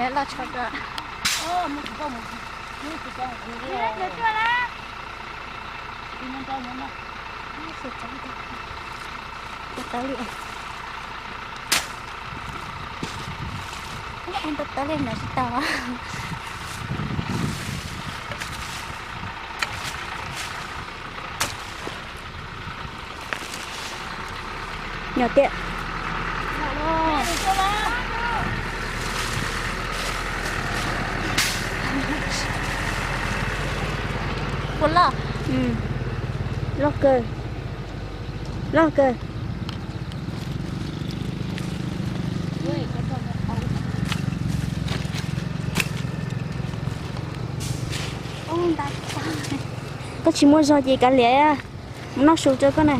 Loj tshaj rau. Tau li, tau li na tsis tau. Nyob tiag. Puas loj? Loj kawg, loj kawg. Koj tsis muaj zog ces kav liam, mus noj su rau koj na.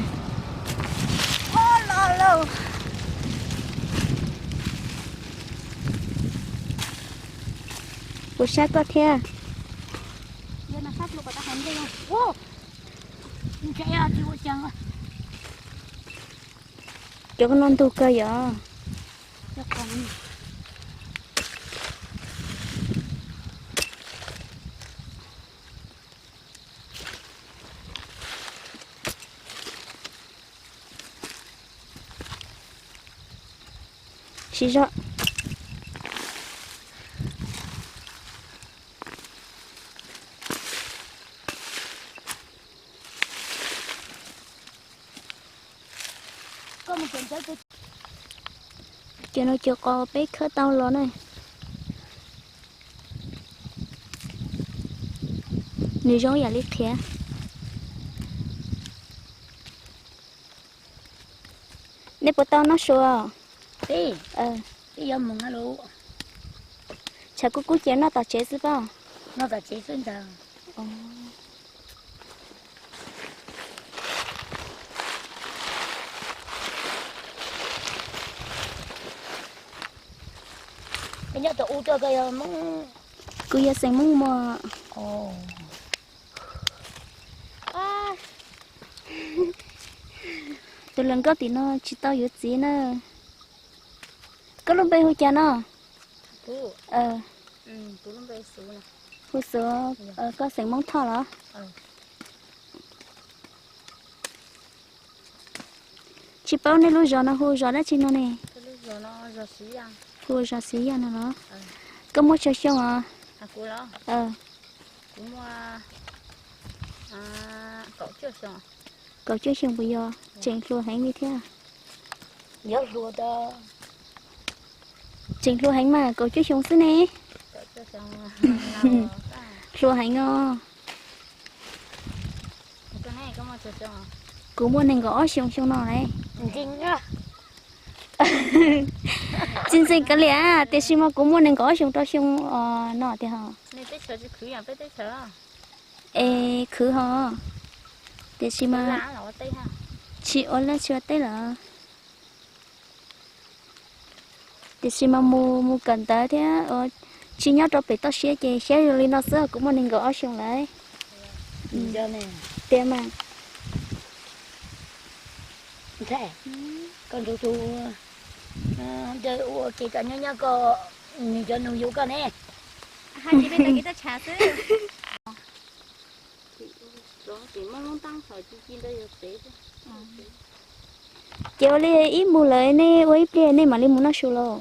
Kuv sab koj thiab. Cov no ntug kawg yom. Siv zog. Cov no cov qos peb khawb tau los na. Nws zoo yam li qhiav. Nej puas tau noj su? Peb, peb yuav mus na los. Tshav kub kub ces noj tom tsev xwb pob? Noj tom tsev xwb ntag. Nyob tom ub tuaj koj yog Hmoob? Kuv yog xeem Hmoob Muas. Tus hluas nkauj tim no tsis tau yuav txiv na. Koj lub npe hu cas no? Hu Xuv, koj xeem Hmoob Thoj los? Tsis paub nej lub zos no hu zos dab tsi no ne? Hu zos Xiv Yaj no los? Koj muaj tsawg xyoo os? Kaum cuaj xyoo puas yog? Tseem hluas heev li thiab. Tseem hluas heev mas kaum cuaj xyoo xwb ne. Hluas heev os. Kuv muaj nees nkaum ob xyoo xyoo no lawm. Tsis ntseeg kav liam, tiam sis mas kuv muaj nees nkaum ob xyoo rau xyoo no tiag. Es khwv ho, tiam sis mas tsis ua laj tsis ua teb lawm. Tiam sis mas mus mus kawm ntawv thiab tsis nyob rau pem toj siab ces xyov yog li no xwb kuv muaj nees nkaum ob xyoo lawm. Tiag mas. Koj nrug tus ua ke kom nyob nyob koj, nws cov nus yuav koj ne. Ces ua li ib mus lawm nej ua ib pliag nej mam li mus noj su los?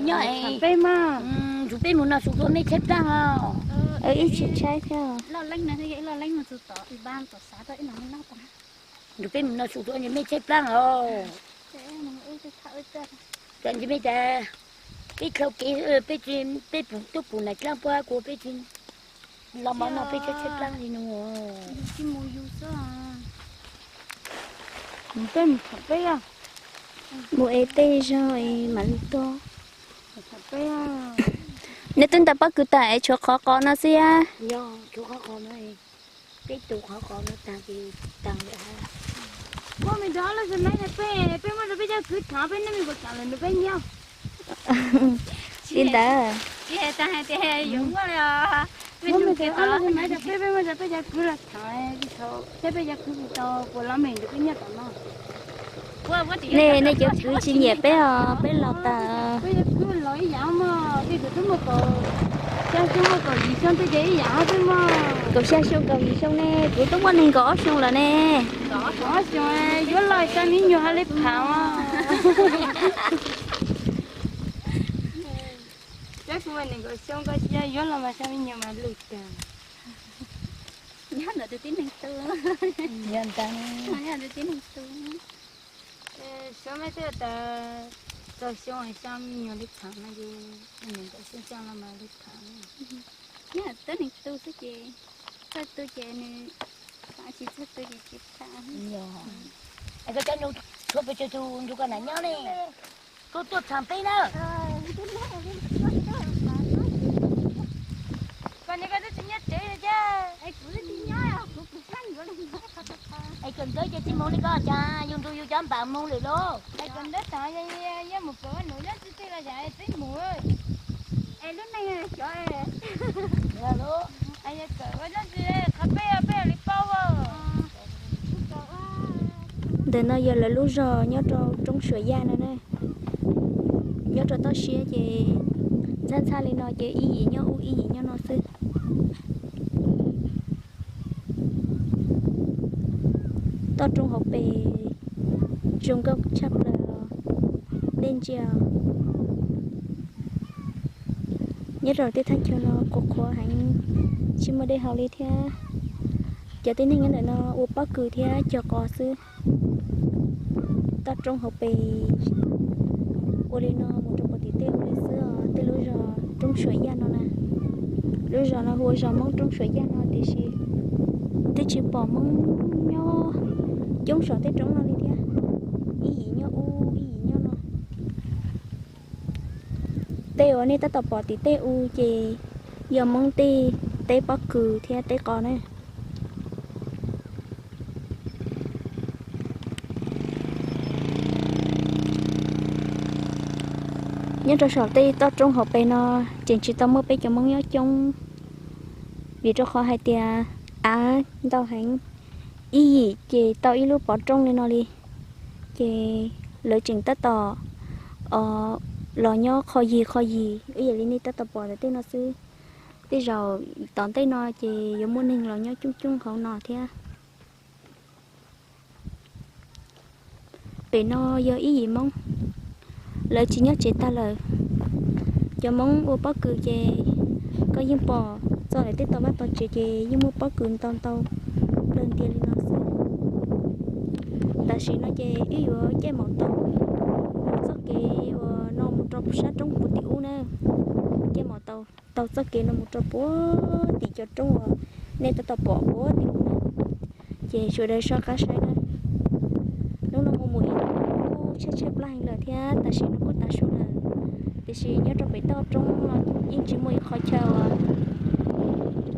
Nyob peb mas, nrug peb mus noj su dua mej tshaib plaab os. Ib tsis tshaib thiab. Nrug peb mus noj su dua mej tshaib plaab os. Cas ntshe mej tas, peb dlhau kev, peb tub pum nam dlaab puab kuv peb tsis los mov no peb tshaib tshaib plaab li nus. Peb mus tham peb, mus ev tej zaug es mam li tuaj. Nej twb ntaus pob kws tag es tshuav qhov qos no xwb. Peb tus qhov qos no tag ces tag lawm. Muaj me ntsis ob lub xwb na, peb, peb muab rau peb cov kwv tham peb, nej me puas tham lawm nrug peb nyob. Li ntawd. Muab me ntsis ob lub xwb na, peb, peb muab rau peb cov kwv los tham, thiab peb cov kwv tsis tau puas lov me nrug peb nyob tom no. Nej, nej cov kwv tsis nyiam peb os, peb laus tas. Kaum xya xyoo kaum yim xyoo ne, kuv twb muaj nees nkaum ob xyoo lawm ne. Yuav los xa me nyuam hauv li phav. Cov kuv nees nkaum xyoo koj cia yuav los mas xa me nyuam mas lwj tag. Nyob ntawm tus tib neeg tu. Nyob ntawm tus tib neeg tu. Suav mej twb tas txog xyoo xa me nyuam li phav no ces nees nkaum xyoo xyoo los mas li phav. Nyob ntawm tus tib neeg tu xwb ces txawj tu ces nws phav, tsis txawj tu ces tsis phav. Es koj cov nus tshuav pes tsawg tus nrug koj nam nyob ne? Koj tuaj txhaum peb na. Koj ne, koj twb tsis nyob tsev li thiab. Es koj ntawd ces tsis mus li koj cas yus nrug yus cov npam mus lawm lauj. Es koj ntawd tas yog mus kawm ua nus nyob tsis twg los yam twb mus. Es lub neej xyov. Kawm ua dab tsi, qhov peb peb li paub. Ntawm no yog lawv lub zos nyob rau roob Suam Yaj no na. Nyob rau toj siab ces ntxhab ntxhab li no ces ib yim nyob ub ib yim nyob no xwb. Toj roob hauv pes zoo nkauj tshaj plaws, dej ntsia. Nyob rau tej thaj chaw no qhuav qhuav heev, tsis muaj dej haus li thiab. Cov tib neeg nyob ntawm no ua pob kws thiab cog qos xwb. Toj roob hauv pes ua li no mus rau pem tim tej ua li xwb os. Tej lub zos roob Suam Yaj no na, lub zos no hu ua zos Hmoob roob Suam Yaj no tiam sis twb tsis pom Hmoob nyob coob saum tej roob no li thiab. Ib yim nyob ub ib yim nyob no. Tej uas nej tab tom pom tim tej u ces yog Hmoob tej teb pob kws thiab teb qos na. Nyob rau saum tej toj roob hauv pes no tseem tsis tau muaj peb cov Hmoob nyob coob, vim rau qhov hais tias av ntau heev, ib yim ces tau ib lub pov roob li no li, ces lawv tseem tab tom los nyob qho yig qho yig ib yam li nej tab tom pom ntawm tej no xwb. Tej zaum tom ntej no ces yuav muaj neeg los nyob coob coob hauv no thiab. Pem no yog ib yim Hmoob, lawv tsis nyob tsev tag lawm. Cov Hmoob ua pob kws ces koj yeej pom txog lawv tej tog vaj tog tsev ces yeej muaj pob kws nto ntau plawg ntias li no xwb. Tam sim no ces wb yuav caij maum taus mus txoj kev uas no mus rau sab roob puag tim ub na. Caij maum taus taug txoj kev no mus rau puag tim cov roob uas nej tab tom pom puag tim ub na. Ces sawv daws soj qab saib na. Hnub no mus mus ib hnub kuj tshaib tshaib plab heev lawm thiab tam sim no kuj tav su lawm. Tiam sis nyob rau pem toj roob no yeej tsis muaj ib qhov chaw uas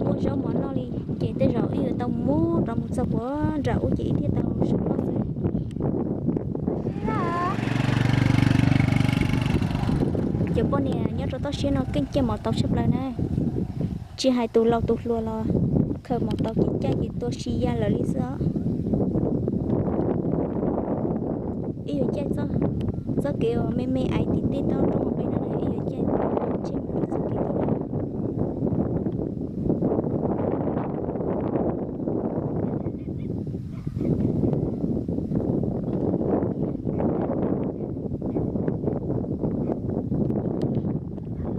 muaj zaub mov noj li, ces tej zaum wb yuav tau mus rov mus txog puag nram ub ces wb thiaj tau zaub noj xwb. Cov poj niam nyob rau toj siab no keej caij maum taus tshaj plaws na. Tsis hais tus laus tus hluas los khaws maum taus kev caij ces tua si ya lawm li xwb os. Wb yuav caij txoj kev uas me me aiv tim tej toj roob hauv pes no, wb yuav caij tsij mus rau txoj kev tim no.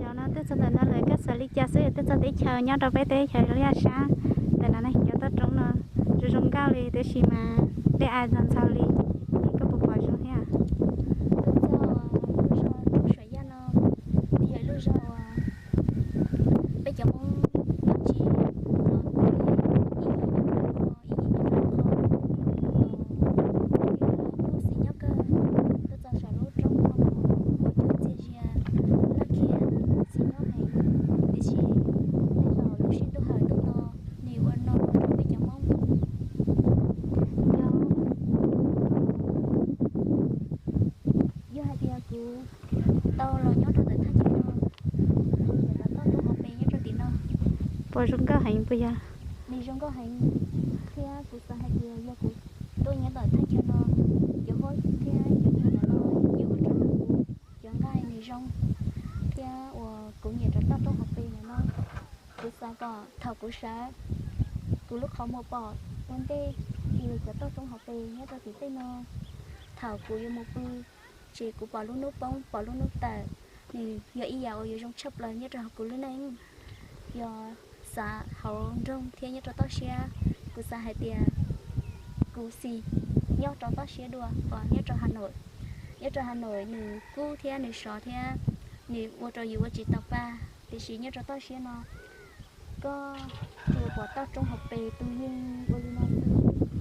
Yog no twb txog ntawm no lawm, koj xav li cas xwb twb txog teb chaws nyob rau peb teb chaws Yaj Sab ntawm no ne. Cov toj roob no zoo zoo nkauj li tiam sis mas dej av ntxhov ntxhov li, es koj puas pom zoo thiab? Lub zos Roob Suam Yaj no yog lub zos uas peb cov Hmoob nyob tsis los, ib yim nyob rau qhov, ib yim nyob rau qhov, kuj xis nyob kawg. Tuaj txog saum lub roob no ua cuab txias zias laj khiam, xis nyob heev. Tiam sis tej zaum lub sij ntuj hawm ntuj no nws ua no rau peb cov Hmoob. Yog, yog hais tias kuv tau los nyob rau ntawm thaj chaw no, kuv yuav los toj roob hauv pes nyob rau tim no. Puas zoo nkauj heev puas yog? Nws zoo nkauj heev thiab kuv xav hais tias yog kuv tuaj nyob ntawm thaj chaw no, cov huab thiab cov nyuj ntawm no yuav ua rau kuv cov nqaij nws zoo, thiab uas kuv nyiam rau toj roob hauv pes ntawm no. Kuv xav kom thaum kuv sawv, kuv lub qhov muag pom ua ntej, ces cov toj roob hauv pes nyob rau tim tej no. Thaum kuv yuav mus pw, ces kuv pom lub hnub poob pom lub hnub tawm, nws yog ib yam uas yuav zoo tshaj plaws nyob rau hauv kuv lub neej. Yog xav hauv nroog thiab nyob rau toj siab, kuv xav hais tias kuv xis nyob rau toj siab dua uas nyob rau Hà Nội. Nyob rau Hà Nội nws kub thiab nws sov thiab nws ua rau yus ua tsis tau pa, tiam sis nyob rau toj siab no koj tsuas pom toj roob hauv pes tus yeej ua li no xwb,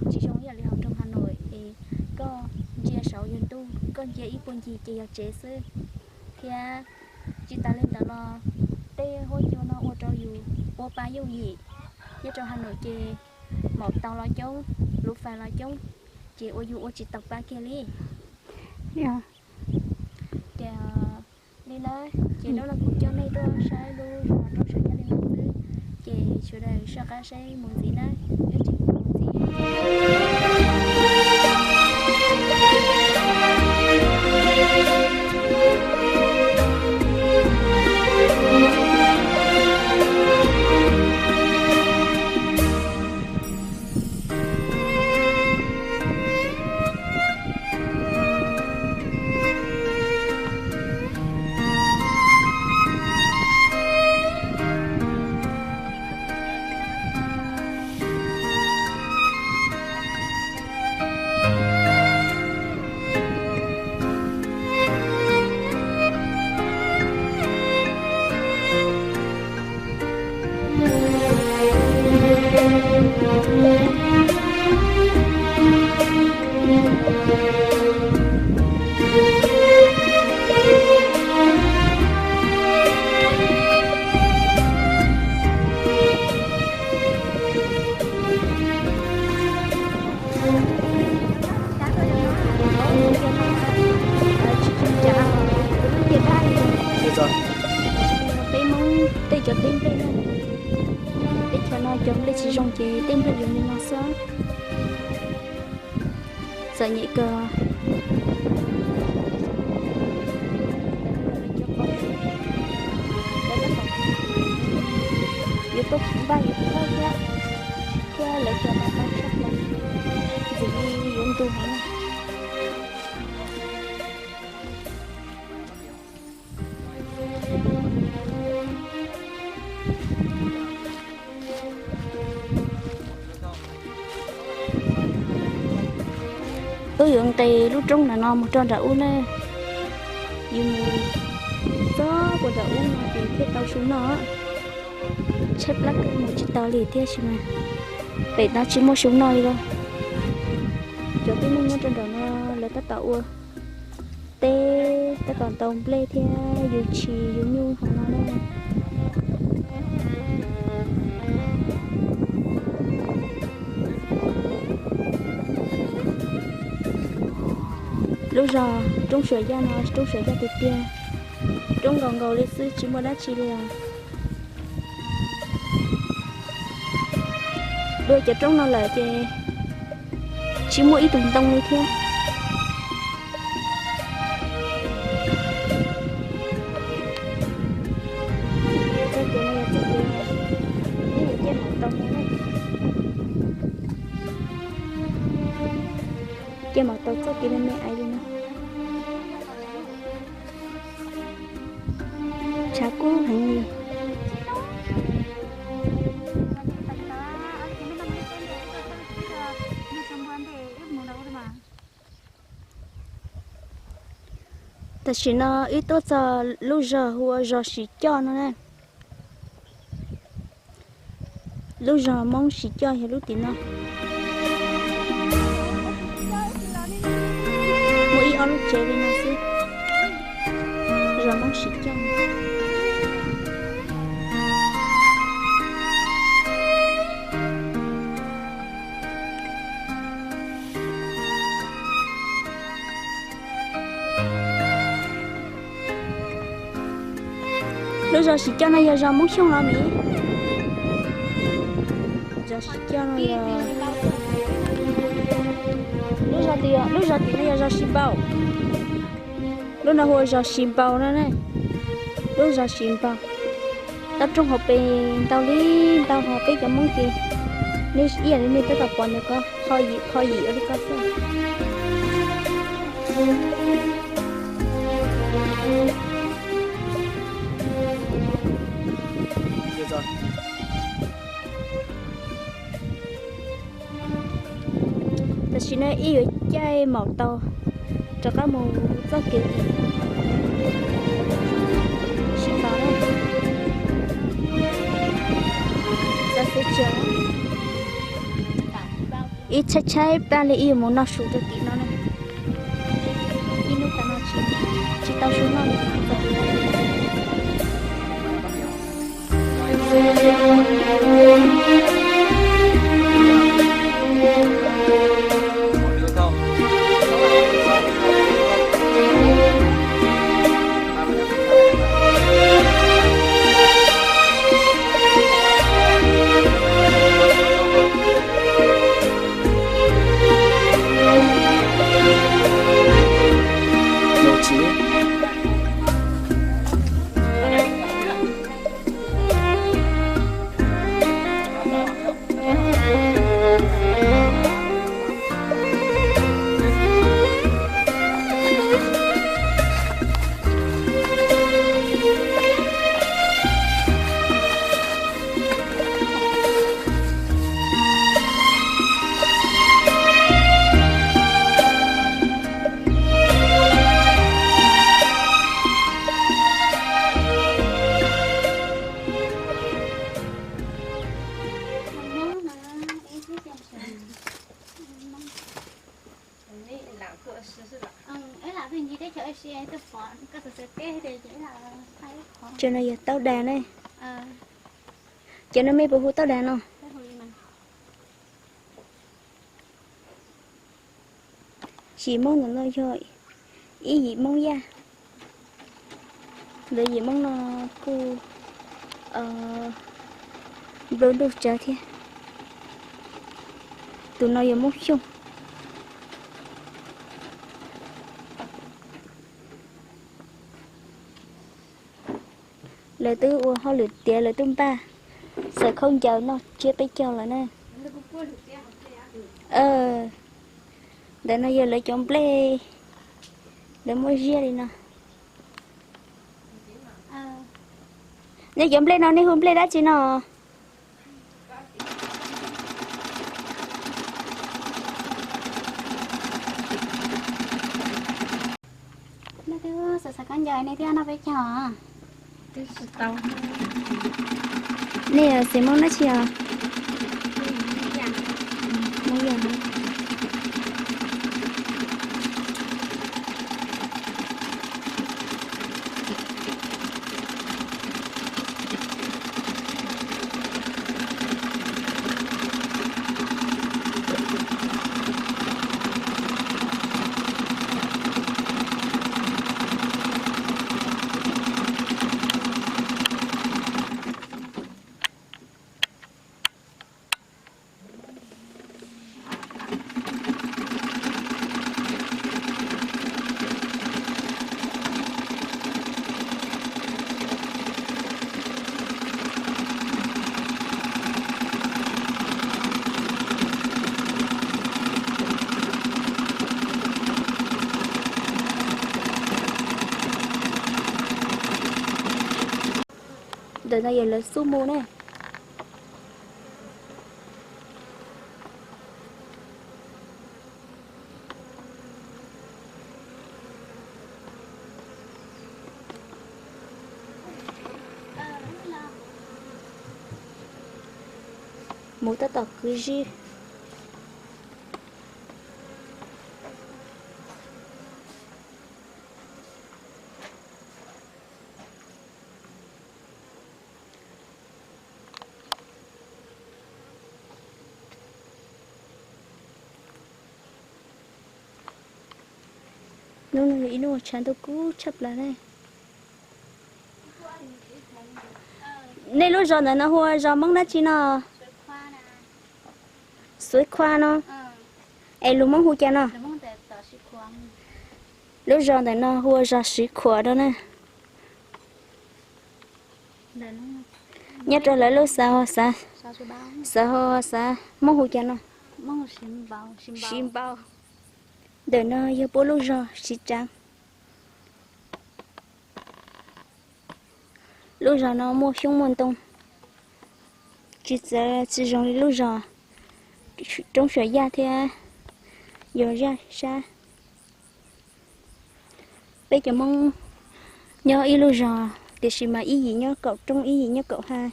tsis zoo ib yam li hauv nroog Hà Nội es koj ntsia saud yog ntuj, koj ntsia ib puag ncig ces yog tsev xwb. Thiab tsis tas li ntawd los tej huab cua no ua rau yus ua pa yooj yim. Nyob rau Hà Nội ces maum taus los coob, lub fais los coob, ces ua yus ua tsis tau pa kiag li. Ces li na, ces hnub no kuv coj nej tuaj saib lub zos roob Suav Yaj li no xwb, ces sawv daws soj qab saib mus ntxiv na, ib tsis mus ntxiv. Peb Hmoob tej cov teb nplej na, teb chaws no cov nplej tsis zoo ces tej nplej zoo li no xwb. Txom nyem kawg. Yuav tuaj npaj yuav tuaj thiab, thiab lawv cov no tau tshaj plaws, ntxim li yuav ntu heev. Wb yuav nqes lub roob ntawm no mus rau nram ub na. Yus mus txog puag nram ub no ces thiaj tau su noj. Tshaib plab kawg mus tsis tau li thiab sis mas pem no tsis muaj su noj li lauj. Cov tib neeg nyob rau nram no lawv tab tom ua teb, tab tom ntaus nplej thiab yus tshis yus nyuj hauv no na. Lub zos roob Suav Yaj no roob Suav Yaj tiag tiag, roob nkaus nkaus li xwb tsis muaj dab tsi li os. Dua cov roob no lawm ces tsis muaj ib tug ntoo li thiab. Txoj kev no yog txoj kev, ib yam cia maum taus mus na. Cia maum taus txoj kev me me aiv li no. Tshav kub heev li. Tam sim no wb tuaj txog lub zos hu ua zos Siv Coj no na. Lub zos Hmoob Siv Coj yog lub tim no. Muaj ib ob lub tsev li no xwb. Zos Hmoob Siv Coj. Lub zos Siv Coj no yog zos Hmoob Xyooj los mas? Zos Siv Coj no yog Lub zos tim no yog zos Sis Npaum. Lub no hu ua zos Sis Npaum no ne. Lub zos Sis Npaum. Toj roob hauv pes ntau li ntau, ho peb cov Hmoob ces nej ib yam li nej tab tom pom ntawm ko, qho yim qho yim ua li ko xwb. Tam sim no ib yuav caij maum taus rov qab mus txoj kev sim tau na. Xav xav tsev ib tshaib tshaib plab li ib yuav mus noj su rau tim no na. Ib hnub tas no tsis tau su noj li. Cov no yog taub das ne. Cov no mej puas hu taub das no? Yim Moob ntawm no yog ib yim Moob Yaj. Ntawd yim Moob no kuj nplua ntuj tsawv thiab. Tus no yog Moob Xyooj. Lawv twb ua hauj lwm tiav, lawv twb npaj xaws khaub ncaws noj tsiab peb caug lawm na. Ntawm no yog lawv cov nplej, lawv muab ziab li no. Nej cov nplej no nej hu nplej dab tsi no? Nej twb xaws xaws khaub ncaws nej thiaj noj peb caug. Nej yog xeem Hmoob dab tsi os? Hmoob Yaj. Ntawm no yog lawv xub mus ne. Mus tab tom kwv zib. Hnub no yog ib hnub uas tshav ntuj kub tshaj plaws ne. Nej lub zos ntawm no hu ua zos Hmoob dab tsi no? Xuav Khua no. Es lus Hmoob hu cas no? Lub zos ntawm no hu ua zos Siv Khuam no na. Nyob rau lawv lub xav, xav, xav, xav Hmoob hu cas no? Siv Npau. Ntawm no yog puab lub zos Siv Tsav. Lub zos no muaj xyoob muaj ntoo, tsis txawv tsis zoo li lub zos roob Suam Yaj thiab yog Yaj Sab. Peb cov Hmoob nyob ib lub zos, tiam sis mas ib yim nyob kaum roob, ib yim nyob kaum hav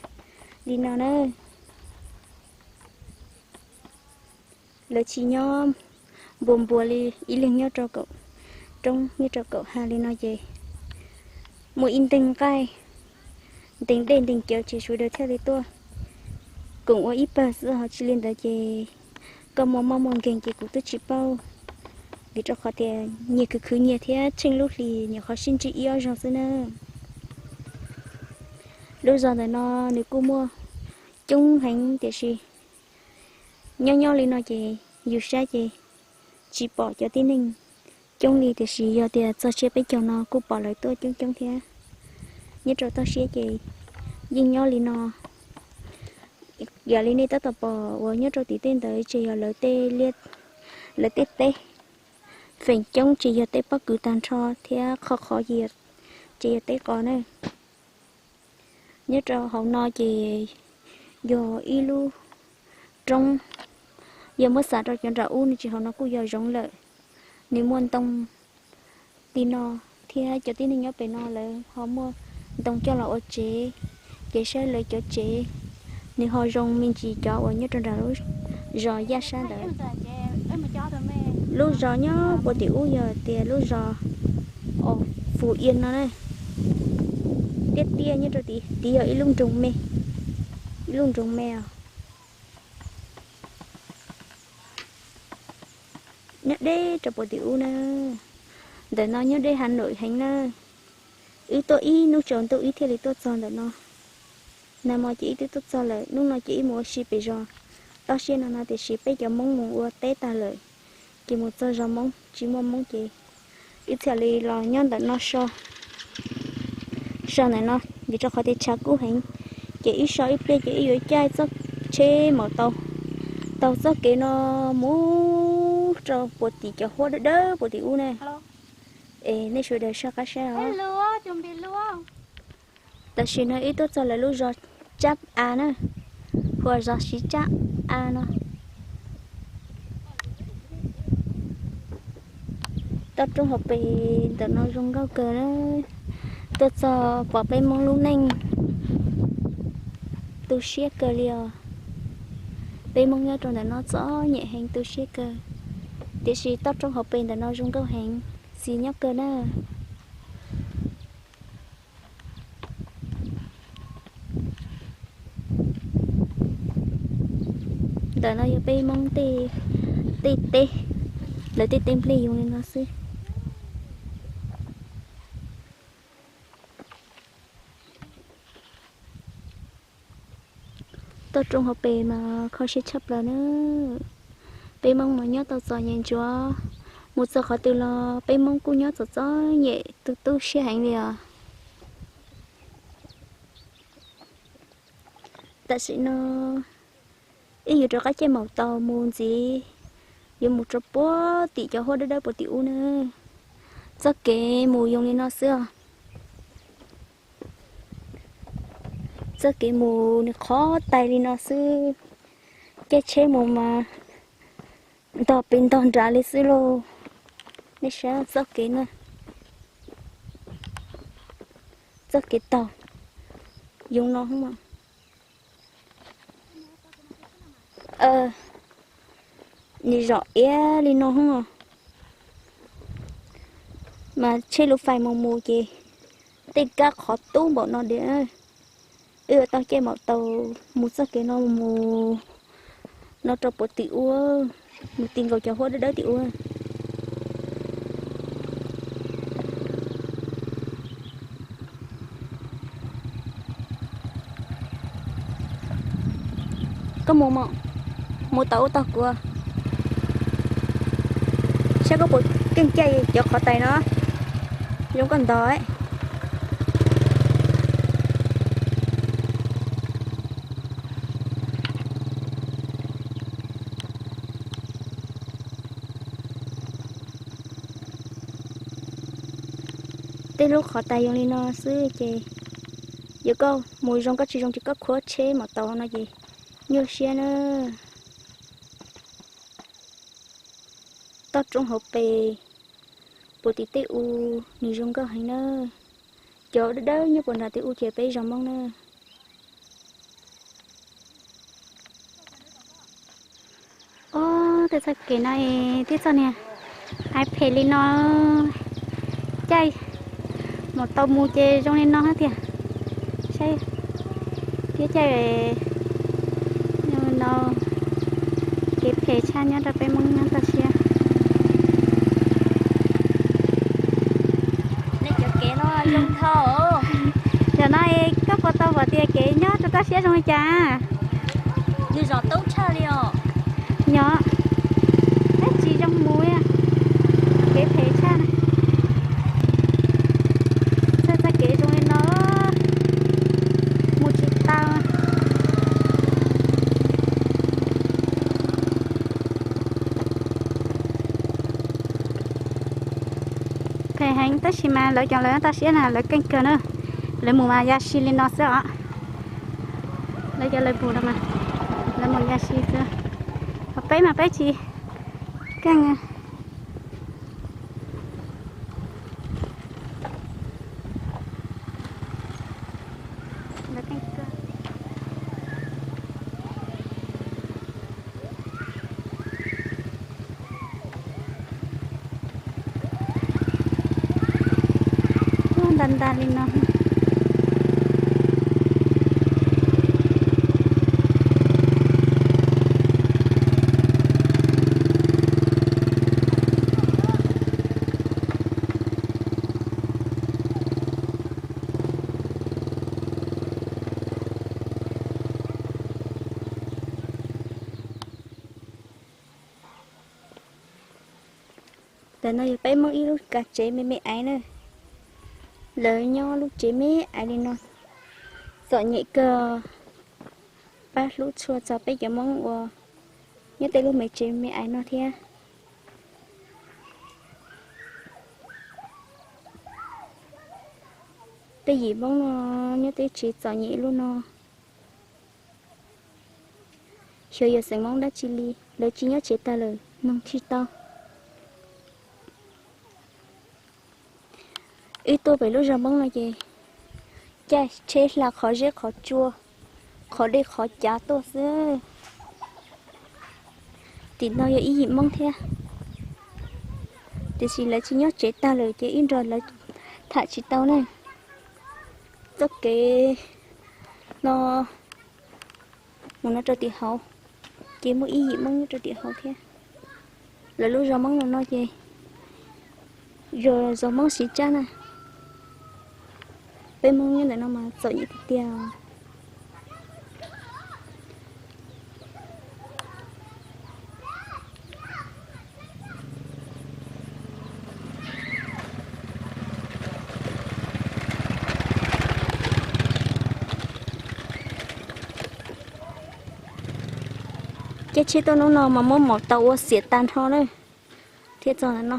li no na. Lawv tsis nyob npuas npuas li, ib leeg nyob rau kaum roob, nyob rau kaum hav li no ces muaj ib nteeg nqaij, nteeg dej nteeg cawv ces sawv daws thiaj li tuaj koom ua ib pawg xwb, ho tsis li ntawd ces koj muaj mob muaj nkeeg ces kuv twb tsis paub. Vim rau qhov tias nyias khwv khwv nyias thiab tsheej lub hlis nyuam qhuav sib ntsib ib ob zaug xwb na. Lub zos ntawm no nws kuj muaj coob heev tiam sis nyob nyob li no ces yus saib ces tsis pom cov tib neeg coob li, tiam sis yog tias txog tsiab peb caug no kuj pom lawv tuaj coob coob thiab. Nyob rau toj siab ces yeej nyob li no. Yam li nej tab tom pom uas nyob rau tim tej ntawd ces yog lawv tej liaj, lawv tej teb. Feem coob ces yog tej pob kws tag nrho thiab qhov qhov ces yog teb qos na. Nyob rau hauv no ces yog ib lub roob, yog muab xav rau cov nram ub no ces hauv no kuj yog zoov lawm. Nws muaj ntoo li no thiab cov tib neeg nyob pem no lawv ho muaj ntoo coj los ua tsev, ces saib lawv cov tsev nws ho zoo me ntsis cov uas nyob rau nram lub zos Yaj Sab ntawd. Lub zos nyob puag tim ub yog tias lub zos Fus Ias no na. Tiaj tiaj nyob rau tid, tid yog ib lub nroog me, ib lub nroog me os. Nyob deb rau puag tim ub na. Ntawm no nyob deb Hav Nauj heev na. Wb tuaj ib hnub tsaus ntuj wb thiaj li tuaj txog ntawm no. Nag hmo ces wb twb tuaj txog lawm, hnub no ces wb mus ua si pem zos toj siab no no, tiam sis peb cov Hmoob mus ua teb tag lawm, ces mus txog zos Hmoob tsis muaj Hmoob ces wb thiaj li los nyob ntawm no so, so ntawm no vim rau qhov tias tshav kub heev, ces wb so ib pliag ces wb yuav caij txoj tsheb maum taus taug txoj kev no mus rau puag tim cov huab dawb dawb puag tim ub ne. Es nej sawv daws soj qab saib os. Tam sim no wb tuaj txog lawv lub zos Tsab A na, hu ua zos Siv Tsab A no. Toj roob hauv pes ntawm no zoo nkauj kawg na. Tuaj txog pom peb Hmoob lub neej tu siab kawg li os. Peb Hmoob nyob rau ntawm no txom nyem heev tu siab kawg, tiam sis toj roob hauv pes ntawm no zoo nkauj heev, txiv nyob kawg na. Ntawm no yog peb Hmoob tej teb, lawv tej teb nplej yoov li no xwb. Toj roob hauv pes mas kho siab tshaj plaws na. Peb Hmoob mas nyob tau txom nyem ntsuav, mus txog qhov twg los peb Hmoob kuj nyob txom txom nyem tu tu siab heev li os. Tam sim no wb yuav rov qab caij maum taus mus ntxiv, yuav mus rau puag tim cov huab dawb dawb puag tim ub na. Txoj kev mus yoo li no xwb os. Txoj kev mus nws qhov tais li no xwb, caij tsheb mus mas ntog pes ntog nrad li xwb lauj. Nej saib txoj kev na, txoj kev taug yoo no hos. Nws zom iab li no hos, mas tsheb lub fais mus mus ces tej kab qhov tub npaum no diam. Wb yuav tau caij maum taus mus txoj kev no mus no rau puag tim ub, mus ti nkaus cov huab dawb dawb tim ub. Koj mus, mus tom ub tog kuv, saib koj puas keej caij cov qhov tais no. Zoo koj ntog. Tej lub qhov tas zoo li no xwb ces yog koj mus zoo koj tsis zoo ces koj khuab tsheb mam tau no ces nyuaj siab na. Toj roob hauv pes puag tim tej u nws zoo nkauj heev na. Cov dawb dawb nyob puag nram tej u ces peb zos Hmoob na. Ob, tej txoj kev no es twb txoj niag hais phem li no, caij mus tau mus ces zoo li no tiag. Saib, thiab caij no kev phem tshaj nyob rau peb Hmoob nyob toj siab. Cov kev no zoo dhau. Yog no es koj puas tau pom tias kev nyob rau toj siab zoo li cas? Nws zos toob tshaj li os. Nyob, tsis zoo mus, kev phem tshaj. Txoj txoj kev zoo li no mus tsis tau. Phem heev tab sis mas lawv cov lawv toj siab na lawv keej kawg na. Lawv mus mas ya si li no xwb os. Lawv cov lawv mus no mas lawv mus ya si xwb. Ho peb mas peb tsis keej. Nta nta li no. Ntawm no yog peb Hmoob ib lub kav tsev me me aiv na. Lawv nyob lub tsev me aiv li no, txom nyem kawg. Pab hlub tshua txog peb cov Hmoob uas nyob tej lub me tsev me aiv no thiab. Peb yim Hmoob no nyob tej tsev txom nyem lub no. Xyov yog xeem Hmoob dab tsi li, lawv tsis nyob tsev tag lawm, noog tsis tau. Wb tuaj pem lub zos Hmoob no ces caij tsheb hla qhov zeb qhov tsua, qhov dej qhov cav tuaj xwb. Tim no yog ib yim Hmoob thiab, tiam sis lawv tsis nyob tsev tag lawm ces wb nrog lawv tham tsis tau ne. Txoj kev no mus no rau tim hauv, ces muaj ib yim Hmoob nyob rau tim hauv thiab. Lawv lub zos Hmoob no no ces yog zos Hmoob Siv Tsab na. Peb Hmoob nyob ntawm no mas txom nyem tiag tiag. Caij tsheb tuaj hnub no mas muab maum taus ua xiam tag nrho na, thiaj txog ntawm no.